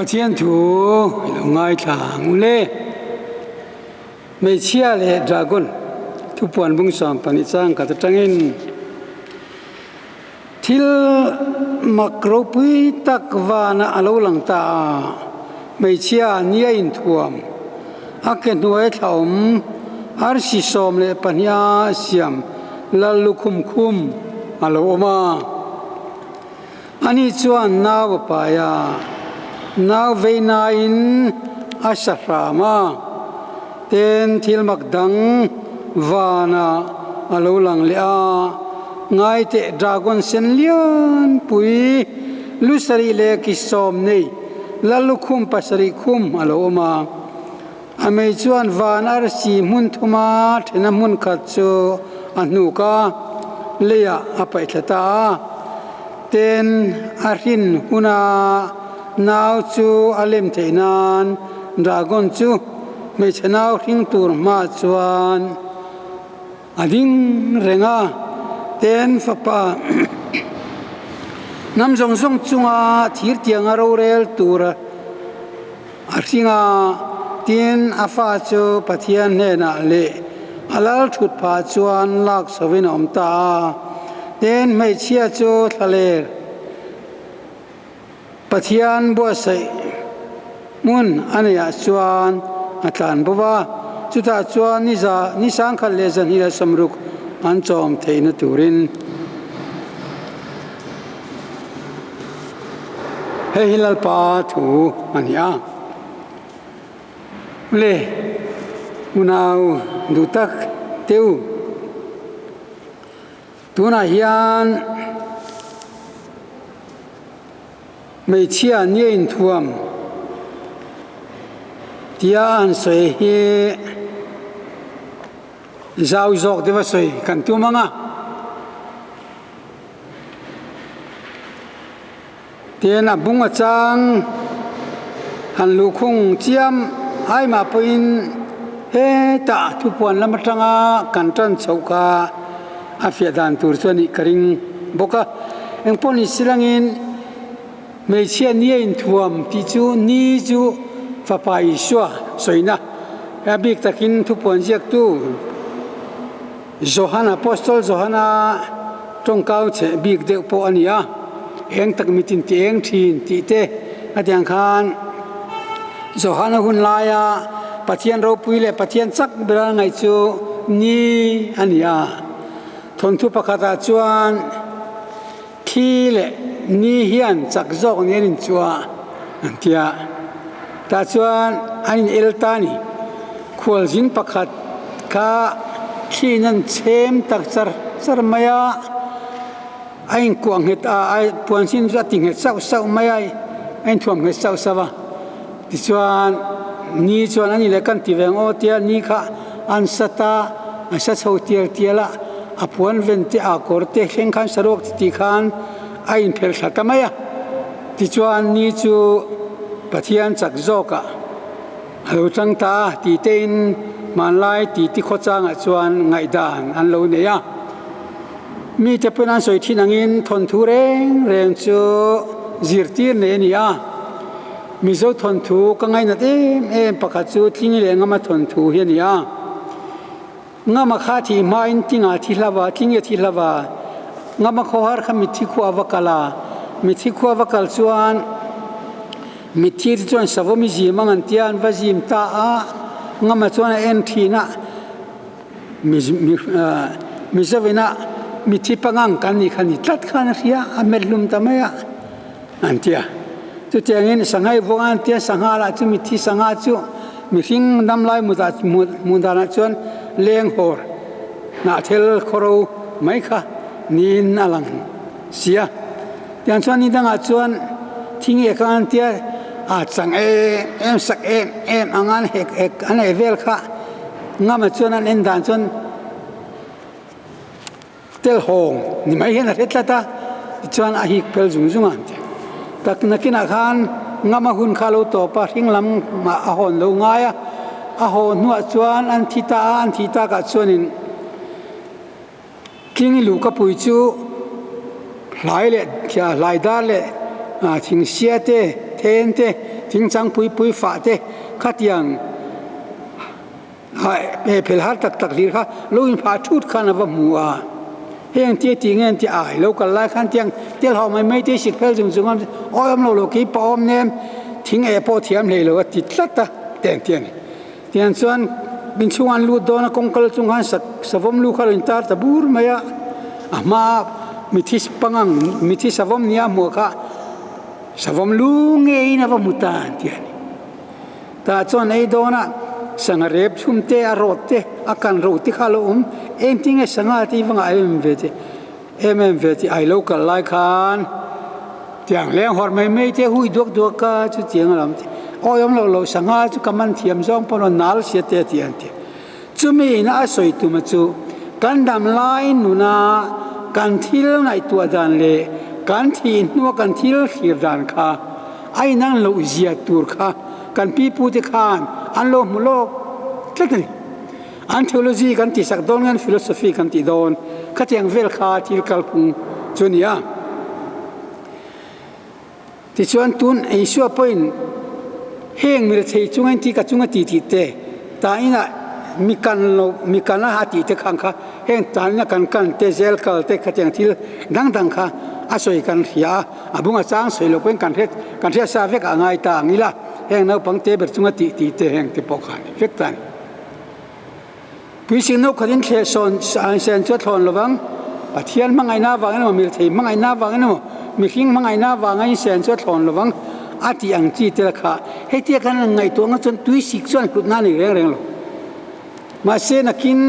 Pathian thu i lo ngaithla ang u le. Hmeichhia leh Dragon thupuan bung 12 chang khat atangin thil mak ropui tak vana a lo lang ta a, hmeichhia nia inthuam a ke hnuai thla awm arsi 12 a siam lal lukhum khum a lo awm a. Ani chuan nau a pai a, nau vei nain a sa hram a, ten thil mak dang vanah a lo lang leh a, ngaiteh dragon sen lian pui lu sarih leh ki sawm nei lal lukhum pasarih khum a lo awm a. A mei chuan van arsi hmun thuma thena hmun khat chu a hnuk a, leiah a paih thla ta a. Ten a hrin huna nau chu a lem theih nan dragon chu hmeichhe nau hring tur hmaah chuan a ding reng a. Ten fapa hnam zawng zawng chunga thir tianga rorel tur A hring a, tin a fa chu Pathian hnenah leh a lal thut phah chuan lak chhovin a awm ta a. Tin hmeichhia chu thlaler Pathian buatsaih hmun a neihah chuan a tlan bo va, chutah chuan niza ni sangkhat leh zahnih leh sawmruk an chawm theihna turin. Hei hi Lalpa thu a ni a. Le unau duh tak teu, tunah hian hmeichhia nia inthuam tia an sawi hi zau zawk deuha sawi kan tum ang a. Tin a bung a chang han luhkhung chiam ai mah pawhin hetah thupuan lam atanga kan tan chhoh kha a fiah dan tur chu a nih ka ring bawk a. Engpawh ni silangin hmeichhia ni a inthuam tih chu ni chu Fapa Isua sawina a bik takin thupuan ziaktu Johan, Apostol Johana tawngkau cheh bik deuh pawh a ni a, eng tak mitin ti eng thin tih te a tiang khan Johana hun laia Pathian ropui leh Pathian chak bera ngaih chu ni a ni a. Thawnthu pakhatah chuan thi leh ni hian chak zawk ni an inchuah an ti a, tah chuan an in el ta a ni. Khualzin pakhat kha thliin an chhem tak char char mai a, a inkuah nghet a, a puan sin chu a ti nghet sauh sauh mai a, a inthuam nghet sauh sauh a. Tichuan ni chuan a ni leh kan ti ve ang aw tia ni kha an sat a, a sa chho tial tial a, a puan ven te a kawr te thleng khan saruak ti tih khan a inphelh thla ta mai a. Tichuan ni chu Pathian chak zawkah a lo chang ta a tih tein hmanlai titi khawchangah chuan ngaihdan an lo nei a. Mite pawn an sawi thin angin thawnthu reng reng chu zirtir nei a ni a. Mizo thawnthu ka ngainat em em pakhat chu Tling leh Ngama thawnthu hi a ni a. Ngama kha thih hmain Tinga thi hlava, Tlinge thi hlava, Ngama khawhar kha mitthi khua a va kal a. Mitthi khua a va kal chuan mitthi te chuan savawm i zim ang an tia, an va zim ta a. Ngama chuan a en thin a. Mizovina mitthi pangang kan nih kha ni tlat khan a hria, a met hlum ta mai a an ti a. Chutiangin sanghai vuang an tia, sangha lah chu mitthi sangha chu mihring damlai hmuh danah chuan leng hawr hnahthel khawro mai kha niin a lang si a. Tiang chuan ni dangah chuan thing eh kha an tia, a chang em em sak em em ang an hek hek an eh vel kha. Ngama chuan an en dan chuan tel hawng ni mai hian a hre tlat a, tichuan a hik fel zung zung a an ti. Tak nakinah khan Ngama hun kha a lo tawp a, hring lam ah a hawn lo ngai a, a haw hnuah chuan an thi ta a, an thi takah chuanin Tling luh ka pui chu hlai leh hlai dar leh thingsia te, then te, thingchang pui pui fah te khatiang he phel har tak tak hlir kha lo inphah thut khan a va hmu a. Heng tia tih nge an ti ai lo kal lai khan tiang tel hau mai mai te sik phel chung chung a awi awm lo lo kei pa awm nem thing eh pawh thiam hlei lo a ti tlat a teng ti a ni. Tiang chuan inchhung an lut dawn a kawng kal chung khan savawm lu kha a lo intar ta bur mai a, a hmaa mithi pangang mithi savawm nia hmuh kha savawm lu ngeiin a va hmu ta an ti a ni. Tah chuan ei dawna sangha rep chhum te a rawt te a kan ro te kha a lo awm engtin nge sangha te hi va ngah em em ve che em em ve che ai lo kal lai khan tiang leng hawr mai mai te hui duak duak a chutiang a lam te awi awm lo lo sangha chu ka man thiam zawng pawn aw nal sia te a ti an ti chumi in a sawi tum a chu kan dam lai nuna kan thil ngaihtuah dan leh kan thih hnua kan thil thlir dan kha A inang loh zia tur kha kan pipute khan an lo hmu lawk tlat a ni. An theology kan tihsak dawn nge an philosophy kan tih dawn khatiang vel kha thil kalphung chu a ni a. Tichuan tun Isua pawhin heng mirethei chunga in ti ka chunga ti tih te, ta inah mi kan lo mi kan a tih te khang kha heng tan ina kan kan te zel kal te khatiang thil dang dang kha a sawi kan hria a. A bunga chang sawi lo pawhin kan hre kan hriat sa vek a ngai ta ang ila, heng naupang te ber chunga tih tih te heng te pawh kha a ni vek ta a ni. Puising no khatin thleh sawn sen chu a thlawn lovang, Pathian hmangaihna avangin emaw, mirthei hmangaihna avangin emaw, mihring hmangaihna avanga insen chu a thlawn lovang a tih ang chi te kha hetia kan han ngaihtuah nga chuan tuisik chuan hlutna a nei reng reng lo. Mahse nakin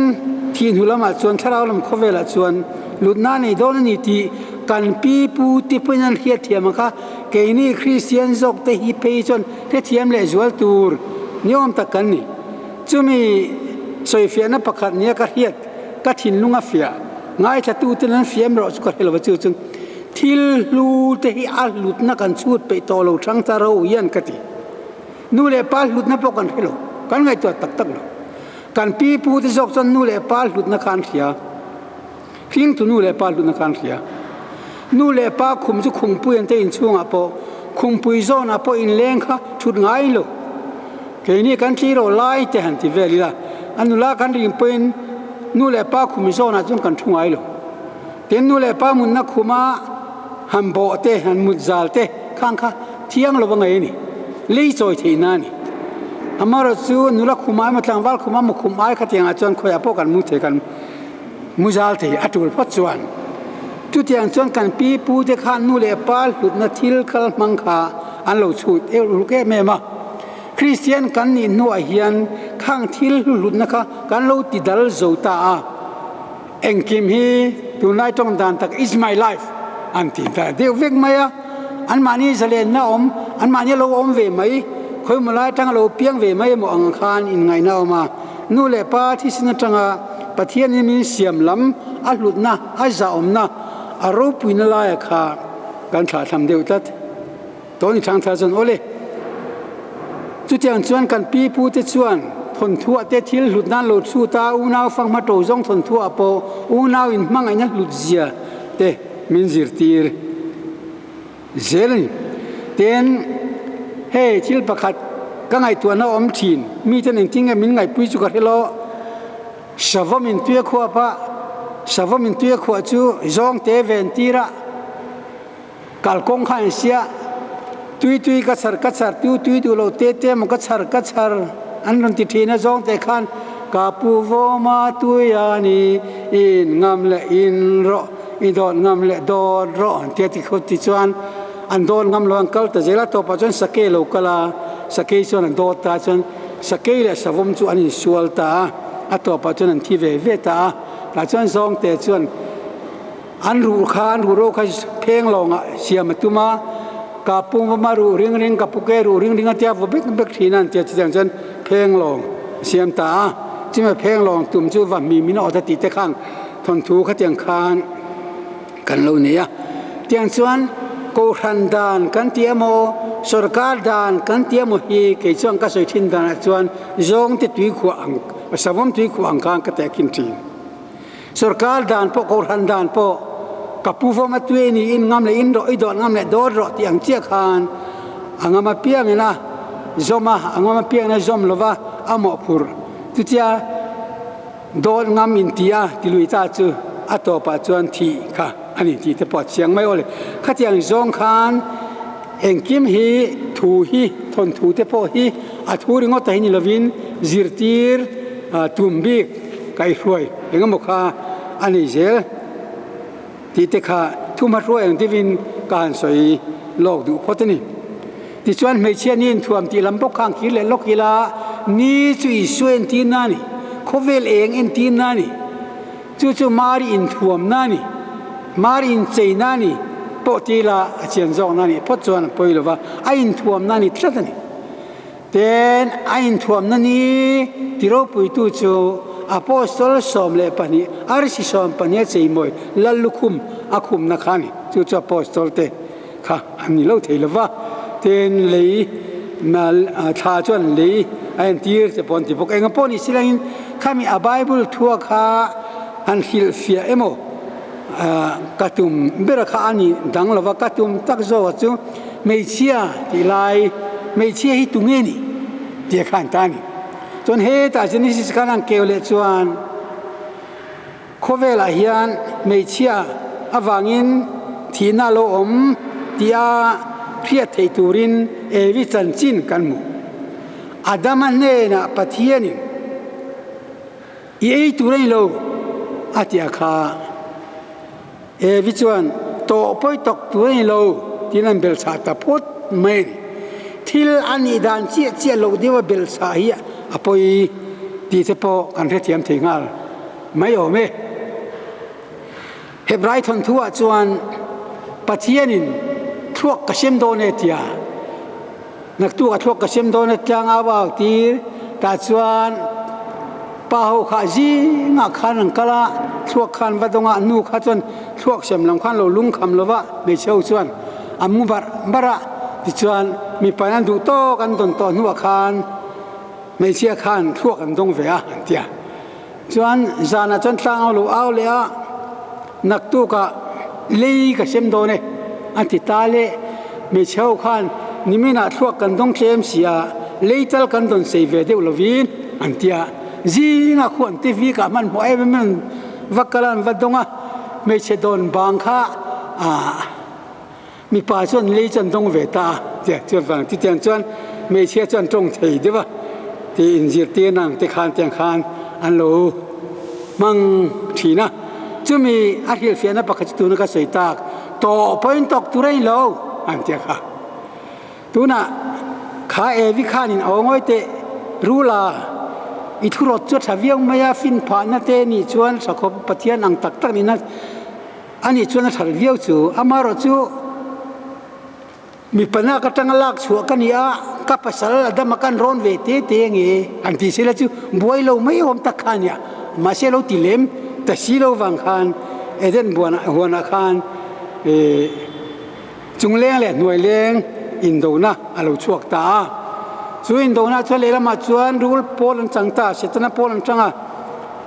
thih hnu lamah chuan thlarau lam khawvelah chuan lutna nei dawn a ni tih kan pi pu te pawhin an hriatthiam ang kha keini Kristian zawk te hi phei chuan hrethiam leh zual tur ni awm tak kan ni. Chumi sawifiahna pakhat nia ka hriat ka thinlung a fiah ngaithla tuten an fiam erawh chu ka hre lo va chu chu thil hlu te hi a hlutna kan chhut peih tawh lo thang ta ro hian ka ti. Nu leh pa hlutna pawh kan hre lo, kan ngaihtuah tak tak lo. Kan pi pu te zawk chuan nu leh pa hlutna kha an hria. Hringtu nu leh pa hlutna kha an hria. Nu leh pa khum chu khumpui an te inchhungah pawh, khumpui zawnah pawh inleng kha thut ngai lo. Keini kan thlir aw lai te han ti vel ila, a nula kan ring pawhin nu leh pa khum zawnah chuan kan thu ngai lo. Tin, nu leh pa munna khuma han bawh te, han mut zal te khang kha thiang lo va ngaih a ni. Lei chawi theihna a ni. Amaherawhchu nula khum ai emaw tlangval khum emaw khum ai khatiangah chuan khawiah pawh kan mu thei, kan mu zal thei a tul phawt chuan. Chutiang chuan kan pi pu te khan nu leh pa hlutna thil kal hmang kha an lo chhut uluk em em a. Kristian kan nih hnuah hian khang thil hluhlutna kha kan lo ti dal zo ta a. Engkim hi tunlai tawng dan tak is my life an ti ta deuh vek mai a, anmahni zalenna awm, anmahni lo awm ve mai, khawimaw lai atanga lo piang ve mai emaw ang khan inngaihna a awm a. Nu leh pa thisen atanga Pathianin min siam lam a hlutna, a zahawmna, a ropuina laia kha kan thlahthlam deuh tlat. Tawni Thangthar chuan, Awle, chutiang chuan kan pi pute chuan thawnthuah te thil hlut nan lo chhut a, unau fanghma to zawng thawnthuah pawh unau in hmangaihna hlut zia te min zirtir zel a ni. Tin, hei thil pakhat ka ngaihtuahna awm thin, miten engtin nge min ngaihpui chu ka hre lo, Savawm in tui a khuap a, savawm in tui a khuah chu zawngte ven tir a, Kalkawng kha an sia, Tui tui ka chhar ka chhar, tu tui duh lo te te maw ka chhar ka chhar an rawn ti thin a, zawng te khan ka pu vawma tui a ni, in ngam leh in rawh, i dawt ngam leh dawt rawh an tia ti khawp ti chuan an dawt ngam lo an kal ta zel a, tawpah chuan sakei a lo kal a, sakei chuan a dawt ta chuan sakei leh savawm chu an insual ta a, a tawpah chuan an thi ve ve ta a, tah chuan zawng te chuan. An ruh kha an ruh ro kha pheng lawngah siam a tum a, ka pung vama ruh ring ring, ka puke ruh ring ring a tia vaw bek bek thin a an tia chutiang chuan pheng lawng a siam ta a. Chumi pheng lawng tum chu va hmi min awt a tih te khang thawnthu khatiang khan kan lo nei a. Tiang chuan Kohhran dan kan ti emaw, sorkar dan kan ti emaw hi kei chuan ka sawi thin danah chuan zawngte tuikhuah ang, savawm tuikhuah ang khan ka tehkhin thin. Sorkar dan pawh Kohhran dan pawh ka pu vawm a tui niin ngam leh in rawh i dawt ngam leh dawt rawh tih ang chiah khan a ngam apiangin a. zawm a, a ngam apiangin a zawm lo va, a mawhphurh. Chutia dawt ngam inti a tilui ta chu a tawpah chuan thih kha a ni tih te pawh a chiang mai aw le. Khatiang zawng khan engkim hi thu hi thawnthu te pawh hi a thu ringawt ta hi ni lovin zirtir tum bik kaihhruai engemaw kha a nei zel. Tih te kha thumha hruai ang deuhin ka han sawi lawk duh phawt a ni. Tichuan hmeichhia ni inthuam tih lam bawk kha an kir leh lawk ila, ni chu Isua entirna a ni, khawvel eng entirna a ni, chu chu Mari inthuamna a ni, Mari incheina a ni pawh ti ila a chian zawkna a nih phawt chuan a pawi lo va, a inthuamna a ni tlat a ni. Ten a inthuamna ni ti ropuitu chu Apostol 12, arsi 12 a cheimawi Lal lukhum a khumna kha a ni. Chu chu Apostol te kha an ni lo thei lo va. Ten lei thla chuan lei a entir che pawh an ti bawk. Enga pawh ni silangin khami a Bible thua kha han hrilhfiah emaw ka tum bera kha a ni dang lo va. Ka tum tak zawka chu Hmeichhia tih lai, hmeichhia hi tunge ni? tih kha an ta a ni. Chuan hetah Genesis khan an keu leh chuan khawvelah hian hmeichhia avangin thihna a lo awm tia hriat theih turin Evi chanchin kan hmu. Adama hnenah Pathianin i ei tur a ni lo a tih a kha. Evi chuan, Tawh pawi tawk tur a ni lo, tiin an belchhah ta phawt mai a ni. Thil a nih dan chiah chiah loh deuha belchhah hi a pawi tih te pawh kan hrethiam thei nghal mai awm e. Hebrai thawnthu-ah chuan Pathianin thluak ka sem dawn e tia Naktuk a thluak ka sem dawn a tlang au au tir tah chuan pa ho kha zingah khan an kal a, thluak khan va dawng a, nu kha chuan thluak sem lam khan lo lungkham lo va, hmeichhe ho chuan an mu barh barh a, tichuan mipa in an duh tawk an dawn tawh hnuah khan hmeichhia khan thluak an dawng ve a an ti a. Chuan zanah chuan tlang au lo au leh a, naktukah lei ka sem dawn e a ti ta le. Hmeichhe ho khan niminah thluak kan dawng tlem si a, lei tal kan dawn sei ve deuh lovin an ti a. Zingah khu an ti vikah hmanhmawh em em in va kal a, an va dawng a, hmeichhe dawn bang kha ah Mipa chuan lei chu an dawng ve ta a, tia chuan vang chutiang chuan hmeichhia chuan tawng thei deuh a, tih inzirtir nang te khan tiang khan an lo hmang thin a. Chumi a hrilhfiahna pakhat chu tuna ka sawi tak, tawh pawhin tawk tur a ni lo an tia kha. Tunah kha Evi khanin a aw ngawi teh Rula, i thurawt chu a tha viau mai a, fin phahna te nih chuan tha khawp Pathian ang tak tak nihna Ani chuan a that viau chu, amaherawhchu mipa nak atanga lak chhuah ka ni a, ka pasal a dam a kan rawn ve te te nge an ti sela chu buai lo mai awm tak kha a nia. Mahse lo ti lem ta si lo vang khan Eden buanah huanah khan ih chungleng leh hnuaileng indona a lo chhuak ta a. Chu indona chuan lehlamah chuan rul pawl an chang ta a, Setana pawl an chang a,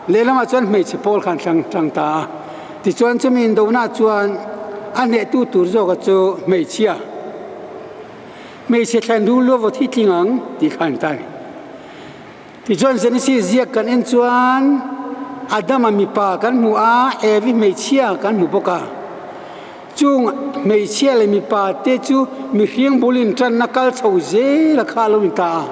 lehlamah chuan hmeichhe pawl kha an chang ta a. Tichuan chumi indona chuan a hnehtu tur zawka chu hmeichhia, hmeichhe thlen rul luah vaw thi tling ang tih kha an ta a ni. Tichuan Genesis ziak kan en chuan Adama mipa kan hmu a, Evi hmeichhia kan hmu bawk a. Chung hmeichhia leh mipa te chu mihring bul intanna kal chho zel a kha a lo ni ta a.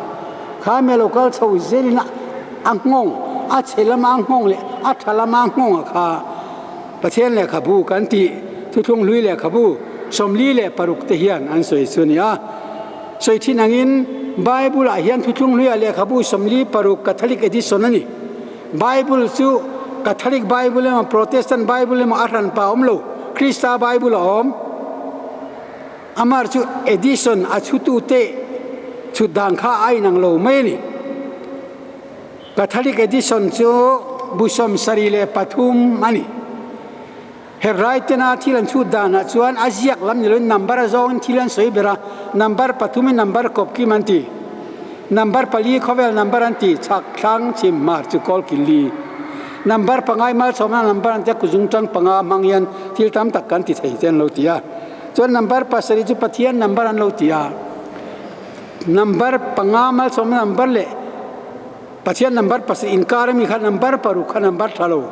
Kha mi a lo kal chho zelin a nghawng, a chhe lama a nghawng leh a tha lama a nghawng a kha Pathian lehkhabu kan tih Thuthlung Hlui lehkhabu 46 te hian an sawi chu a ni a. Sawi thin angin Bible-ah hian Thuthlung Hluiah lehkhabu 46 Catholic edition a ni. Bible chu Catholic Bible emaw Protestant Bible emaw a hranpa a awm lo, Krista Bible a awm. Amar chu edition a chhutute chhut dan kha a inang lo mai a ni. Catholic edition chu bu 73 a ni. Hebrai tena thil an chhut danah chuan a ziak lam ni loin number a zawngin thil an sawi ber a, number pathumin number kawp kim an ti. Number pali khawvel number an ti, chhak, thlang, chhim, hmar chu kawl kil li. Number pangai malsawmna number an tia kuzung tang panga hmang hian thil tam tak kan ti thei te an lo ti a. Chuan number pasarih chu Pathian number an lo ti a. Number panga malsawmna number leh Pathian number pasarih inkar ami kha number paruk kha number tha lo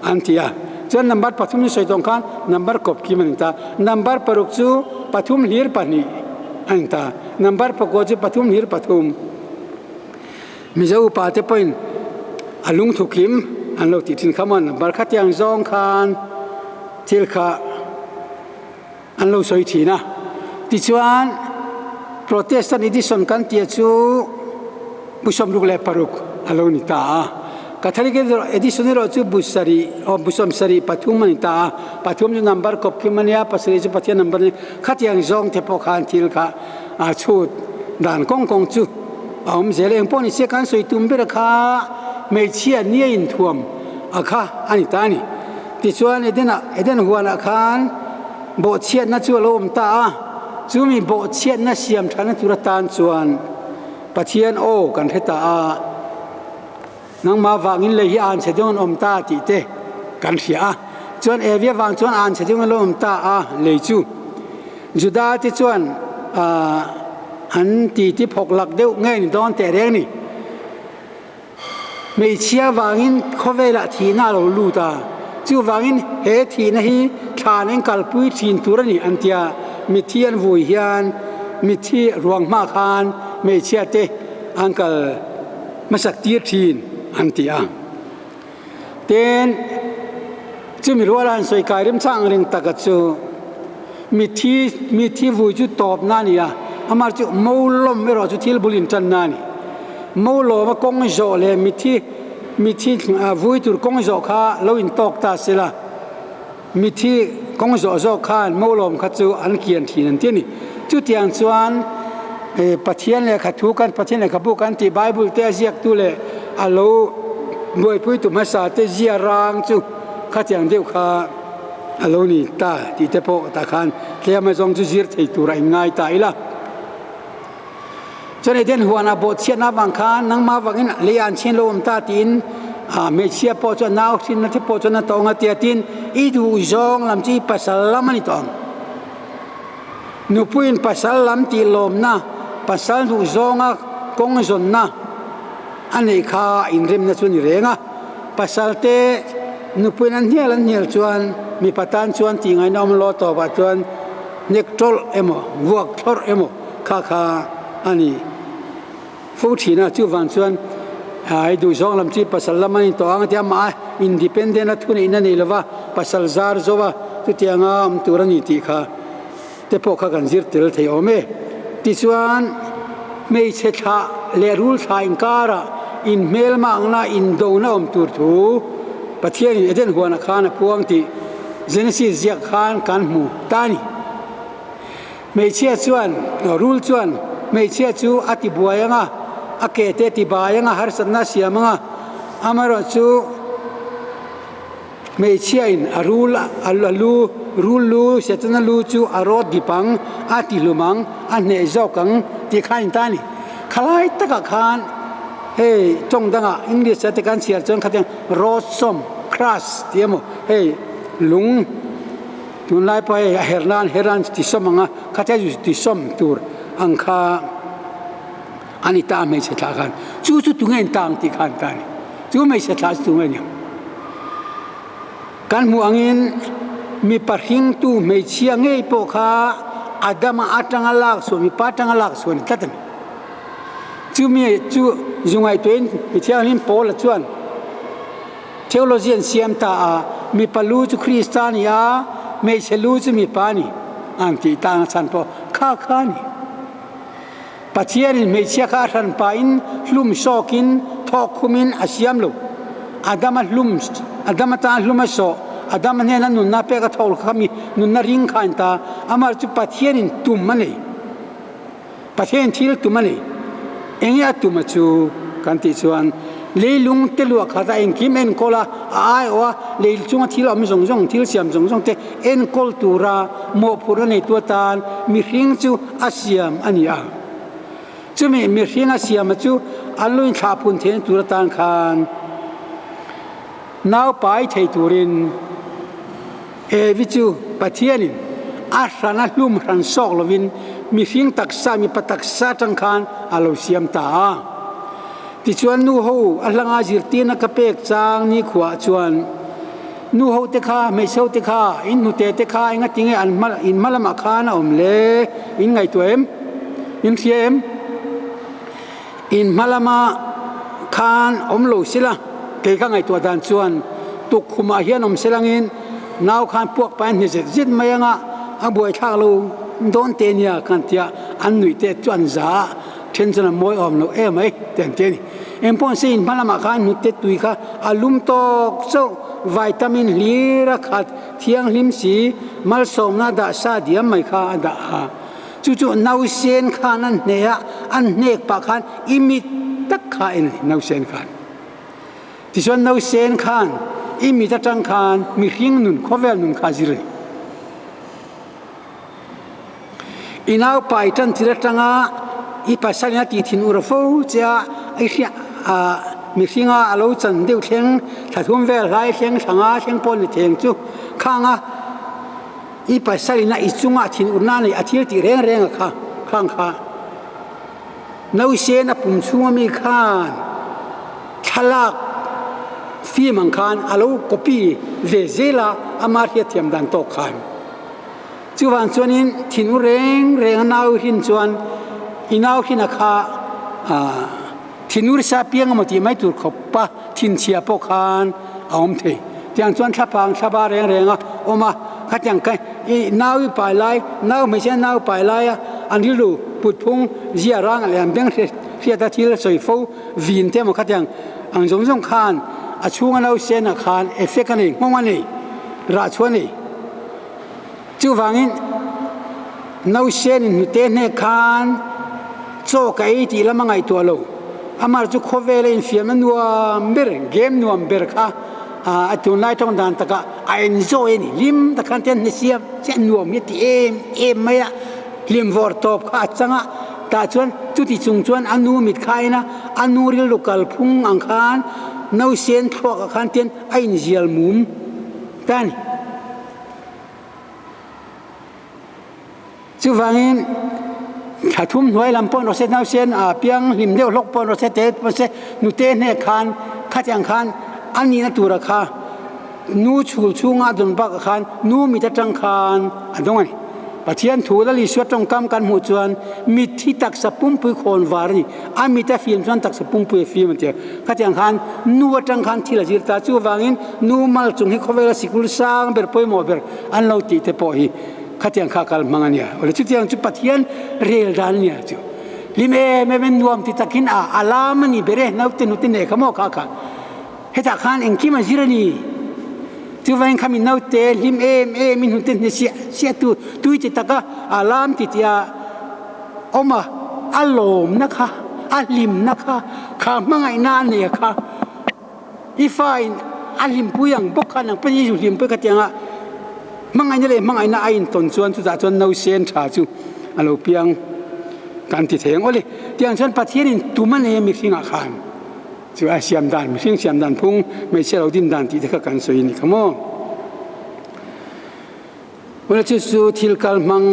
an ti a. Chuan number pathum ni sawi tawng khan number kawp kim a ni ta. Number paruk chu pathum hlir pahnih a ni ta. Number pakua chu pathum hlir pathum. Mizo upa te pawhin a lungthu kim an lo tih thin kha maw number khatiang zawng khan thil kha an lo sawi thin a. Tichuan, Protestant Edition kan tia chu bu 66 a lo ni ta a. Catholic Edition erawh chu bu sarih, aw bu sawmsarih pathum a ni ta a. Pathum chu number kawp kim a nia, pasarih chu Pathian number a ni. Khatiang zawng te pawh khan thil kha a chhut dan kawng kawng chu a awm zel. Eng pawh ni se kan sawi tum ber kha hmeichhia nia inthuam a kha a ni ta a ni. Tichuan, Edenah, Eden huanah khan bawhchhiatna chu a lo awm ta a, chumi bawhchhiatna siam thana tur atan chuan Pathian aw kan hre ta a, nangmah vangin lei hi an chhe deuh an awm ta tih te kan hria a. Chuan Evi avang chuan an chhe deuh an lo awm ta a, lei chu Juda te chuan an titi phawk lak deuh ngei ni dawn teh reng ni. Hmeichhia vangin khawvelah thihna a lo lut a, chuvangin he thihna hi thlan eng kalpui thin tur a ni an tia. Mitthi an vui hian mitthi ruang hma khan hmeichhia te an kal hmasak tir thin an ti a. Tin, chumi ruala an sawi kai remchang reng taka chu mitthi mitthi vui chu tawpna a ni a, amah chu mo lawm erawh chu thil bul intanna a ni. Mo lawma kawng zawh leh mitthi mitthi vui tur kawng zawh kha lo intawk ta se la, mitthi kawng zawh zawk khan mo lawm kha chu an kian thin an ti a ni. Chutiang chuan Pathian lehkha thu kan Pathian lehkhabu kan tih Bible te a ziaktu leh a lo buaipuitu hmasa te zia rang chu khatiang deuh kha a lo ni ta tih te pawh tah khan tlem azawng chu zir thei tur a inngai ta ila. Chuan Eden huanah bawhchhiatna avang khan nangmah avangin lei an chhin lo awm ta tiin hmeichhia pawh chuan nau hrinna te pawh chuan a tawng a tia tin i duh zawng lam chu i pasal lam a ni tawh ang. Nupuiin pasal lam tih lawmna, pasal duh zawnga kawng zawnna a neih kha inremna chu a ni reng a. Pasalte nupuiin an hnial an hnial chuan mipa tan chuan tih ngaihna awm lo tawpah chuan hnek tawlh emaw, vuak thlawrh emaw kha kha a ni fo thin a. Chuvang chuan i duh zawng lam chu i pasal lam a ni tawh ang tia amah a independent a thuneihna nei lova pasal zar zo a chutianga awm tur a ni tih kha te pawh kha kan zir tel thei awm e. Tichuan, hmeichhe thlah leh rul thlah inkarah inhmelmakna, indona awm tur thu Pathianin Eden huanah khan a puang tih Genesis ziak khan kan hmu ta a ni. Hmeichhia chuan, rul chuan hmeichhia chu a ti buai ang a, a ke te a ti bai ang a, harsatna a siam ang a, amaherawhchu, Hmeichhiain a rul a lu rul lu Setana lu chu a rawt dip ang, a tihlum ang, a hneh zawk ang tih kha a inta a ni. Khalai takah khan hei tawng dangah English a te kan chhiar chuan khatiang rawt sawm, crush, tih emaw hei lung tunlai pawh hei a her nan her an ti sawm ang a, khatia ti sawm tur ang kha a ni ta a hmeichhe thlah khan. Chu chu tunge in tang tih kha an ta a ni. Chu hmeichhe thlah chu tunge ni ang? Kan hmuh angin mipa hringtu hmeichhia ngei pawh kha Adama atanga lak chhuah, mipa atanga lak chhuah a ni tlat a ni. Chumi chu zu ngaihtuahin mi thianghlim Paula chuan theology an siam ta a, mipa lu chu Krista a ni a, hmeichhe lu chu mipa a ni an tih tana chhan pawh kha kha a ni. Pathianin hmeichhia kha a hran pahin hlum sawkin thawk khumin a siam lo. Adama hlum, Adama tan hlum a sawh, Adama hnena nunna pek a thawk kha mi nunna ring kha a ni ta. Amah chu Pathianin tum a nei. Pathianin thil tum a nei. Enge a tum a chu kan tih chuan leilung te luah khat a engkim enkawl a, a aiawh a, lei chunga thil awm zawng zawng, thil siam zawng zawng te enkawl tura mawhphurhna neitu atan mihring chu a siam a ni a. Chumi mihring a siama chu an lo inthlahpun theihna tur atan khan naupai thei turin Evi chu Pathianin a hrana hlum hran sawk lovin mihring taksa, mipa taksa atang khan a lo siam ta a. Tichuan nu ho a hlanga zirtirna ka pek chang nikhuaah chuan nu ho te kha, hmeichhe ho te kha, in hnute te kha engatinge an hma in hma lamah khan a awm le? In ngaihtuah em? In hria em? In hma lama khan awm lo sila, kei ka ngaihtuah dan chuan tukkhumah hian awm selangin nau khan puak pahin hni zet zet mai anga a buaithlak lo dawn te nia khan tia an nuih te chu an za a, then chuan a mawi awm loh em mai ti an ti a ni. Engpawh se in hma lamah khan hnute tui kha a lum tawk chauh, vitamin hlir a khat thianghlim si, malsawmna dah sa diam mai kha a dah a. Chu chu nausen khan an hne a, an hnek pah khan i mit tak kha en a ni, nausen khan. Tichuan nausen khan i mit atang khan mihring nun, khawvel nun kha a zir a ni. I naupai tan thil atanga i pasalin a tih thin ur fo che a, i hria ah mihringa a lo chan deuh thleng, thla thum vel hlai thleng, thla nga thleng pawh ni theng chu khang a. I pasalina i chunga thinurna a neih a thil tih reng reng a kha khang kha nausena pum chhunga mi khan thlalak film ang khan a lo copy ve zel a, ama hriatthiam dan tawk khan. Chuvang chuanin thinur reng reng a nau hin chuan i nau hin a kha thinur sa piang emaw tih mai tur khawpa thinchhia pawh khan a awm thei. Tiang chuan thlapang thlapa reng reng a awm a, khatiang kha i nau i pai lai, nau hmeichhia nau pai lai a an rilru put phung zia rang leh an beng hriat a thil sawi fo vin te emaw khatiang ang zawng zawng khan a chhunga nau senah khan effect a nei, nghawng a nei, rah chhuah a nei. Chuvangin nausen in hnute hnek khan chaw ka ei tih lam a ngaihtuah lo. Amah chu khawvela infiamna nuam ber, game nuam ber kha a tunlai tawng dan takah a enjoy a ni. Hlim tak khan te an hne siam chiah nuam hi a ti em em mai a, hlim vawr tawp kha a chang a. Tah chuan chuti chung chuan a nu mit kha a en a, a nu rilru kalphung ang khan nausen thluakah khan tian a inzial mum ta a ni. Chuvangin thla thum hnuai lam pawh rawh se, nausen a piang hlim deuh hlawk pawh rawh se, te pawh se, nute hnek khan khatiang khan a nihna tura kha nu chhul chhunga a dawn bakah khan nu mit atang khan a dawng a ni. Pathian thu Lal Isua tawngkam kan hmuh chuan mit hi taksa pumpui khawn var a ni. A mit a fim chuan taksa pumpui a fim a ti a. Khatiang khan nu atang khan thil a zir ta. Chuvangin nu mal chung hi khawvela sikul sang ber pawimawh ber an lo tih te pawh hi khatiang kha kal hmang a nia. Awle chutiang chu Pathian rel dan a nia chu. Hlim em em in nuam ti takin a a lam a ni ber e naute hnute nei kha maw kha kha. Hetah khan engkim a zir a ni. Chuvangin khami naute hlim em em in hnute hne siah siah tu tui ti taka a lam ti tih a awm a, a lawmna kha, a hlimna kha, kha hmangaihna a nei a kha i fa in a hlimpui ang bawk khan ang pawhin i hlimpui kha tianga hmangaihna leh hmangaihna a intawn chuan chutah chuan nausen tha chu a lo piang kan ti thei ang. Awle, tiang chuan Pathianin tum a nei a mihringah khan. Chu a siam dan, mihring siam dan phung, hmeichhia lo din dan tih te kha kan sawi a ni kha maw. Huna chu chu thil kal hmang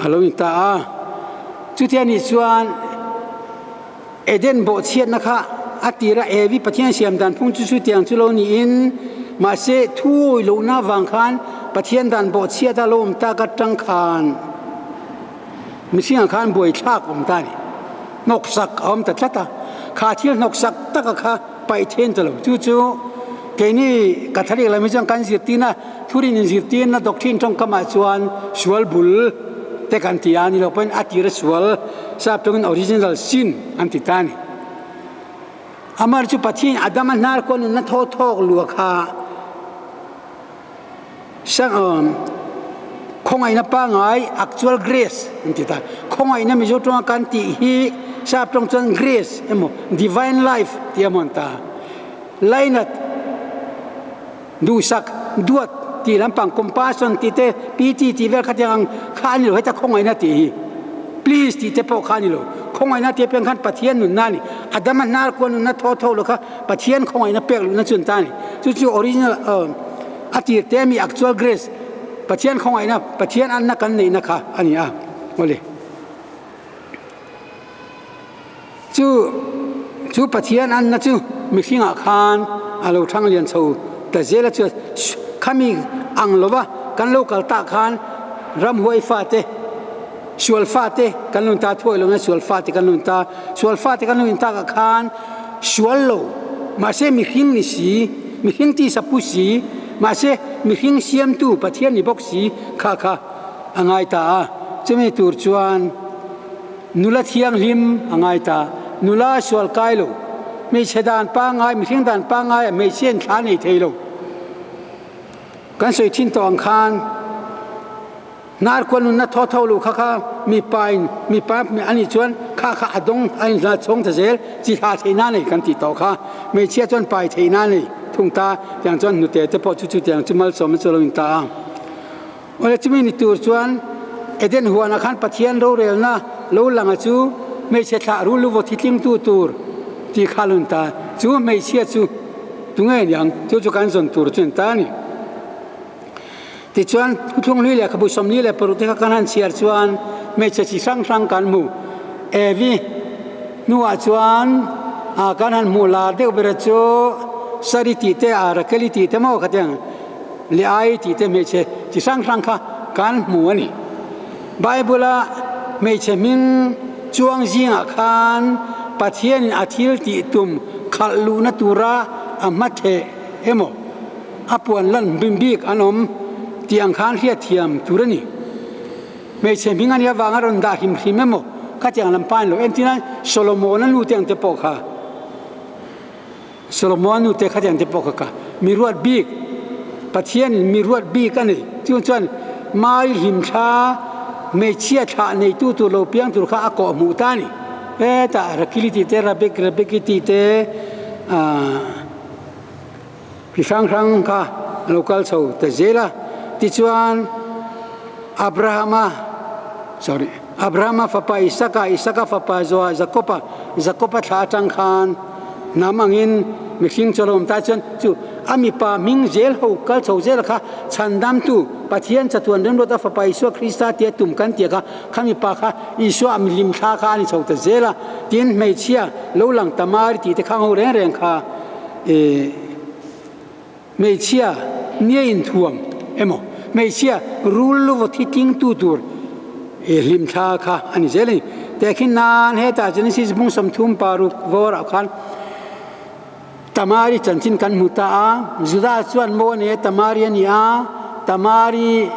a lo ni ta a. Chutia nih chuan Eden bawhchhiatna kha a tira Evi Pathian siam dan phung chu chutiang chu lo niin mahse thu awih lohna avang khan Pathian dan bawhchhiat a lo awm tak atang khan Mihringah khan buaithlak awm ta a ni. Hnawksak a awm ta tlat a, kha thil hnawksak taka kha paih then ta lo. Chu chu keini Catholic lam hi chuan kan zirtirna, thurin inzirtirna doctrine tawngkamah chuan sual bul te kan ti a, ni lo pawhin a tira sual, sap tawngin original sin an ti ta a ni. Amar chu Pathian Adama hnar kuah nunna thaw thawk lua kha Khawngaihna pangngai, actual grace, an ti ta. Khawngaihna Mizo tawnga kan tih hi sap tawng chuan grace emaw divine life tih a hmuan ta. Lainat, duhsak, duat tih lampang compassion tih te, pity tih vel khatiang ang kha a ni lo. Heta khawngaihna tih hi please tih te pawh kha a ni lo. Khawngaihna tih apiang khan Pathian nunna a ni. Adama hnar kual nunna thaw thaw lo kha Pathian khawngaihna pek luhna chu an ta a ni. Chu chu original a tir te ami actual grace Pathian khawngaihna Pathian anna kan neihna kha a ni a. Awle. Chu chu Pathian anna chu mihringah khan a lo thang lian chho ta zel a, chuan khami ang lova kan lo kal tah khan ramhuai fate, sual fate kan lo inta thuai lo na sual fate kan lo inta, sual fate kan lo intakah khan sual lo mahse mihring ni si, mihring tisa pu si, mahse mihring siamtu Pathian ni bawk si kha kha a ngai ta a, chumi tur chuan. Nula thianghlim a ngai ta. Nula sual kai lo. Hmeichhe dan pangngai, mihring dan pangngai ah hmeichhia in thla nei thei lo. Kan sawi thin tawh ang khan hnarkua nunna thaw tho lo kha kha mipa in mipa a nih chuan kha kha a dawng a in hla chhawng ta zel chi thla theih na nei kan tih tawh kha. Hmeichhia chuan pai theih na nei thung ta tiang chuan hnute te pawh chu chutiang chu malsawmna chu a lo in ta a. Awle chumi ni tur chuan Eden huanah khan Pathian rorelna lo langa chu hmeichhe thlah rul luvaw thitlingtu tur tih kha a lun ta. Chu hmeichhia chu tunge niang? Chu chu kan zawn tur chu an ta a ni. Tichuan Thuthlung Hlui lehkhabu 46 te kha kan han chhiar chuan hmeichhe chi hrang hrang kan hmu. Evi hnuah chuan kan han hmuh lar deuh ber chu Sari tih te, Rakeli tih te maw khatiang. Leh ai tih te hmeichhe chi hrang hrang kha kan hmu a ni. Bible-a hmeichhe hming chuang zingah khan Pathianin a thil tih tum khalh luhna tura a hmatheh emaw a puan lan bim bik an awm tih ang khan hriatthiam tur a ni. Hmeichhe hming a nih avanga rawn dah hrim hrim emaw khatiang lam pain lo entir a, Solomon-a nu te ang te pawh kha. Solomon nute khatiang te pawh kha ka mi ruat bik, Pathianin mi ruat bik a ni. Chung chuan Mai hlimthla hmeichhia thlah neitu tur lo piang tur kha a kawh hmuh ta a ni. Hetah Rakili tih te, Rabek, Rebeki tih te, aah chi hrang hrang kha a lo kal chho ta zel a. Tichuan Abrahama, sorry, Abrahama fapa Isaka, Isaka fapa Zoa, Jakoba, Jakoba thla atang khan hnam angin mihring chu a lo awm ta chuan chu a mipa hming zel ho kal chho zel kha chhandamtu Pathian chatuan remruata fapa Isua Krista tia tum kan tia kha kha mipa kha Isua a milim thla kha a ni chho ta zel a tin hmeichhia lo lang Tamari tih te khang ho reng reng kha eh Hmeichhia nia inthuam emaw, hmeichhia rul luvaw thi tlingtu tur i hlimthla kha a ni zel a ni. Tehkhin nan hetah Genesis bung 36 vawrah khan Tamari chanchin kan hmu ta a, Judah chuan mo a nei a, Tamari a ni a, Tamari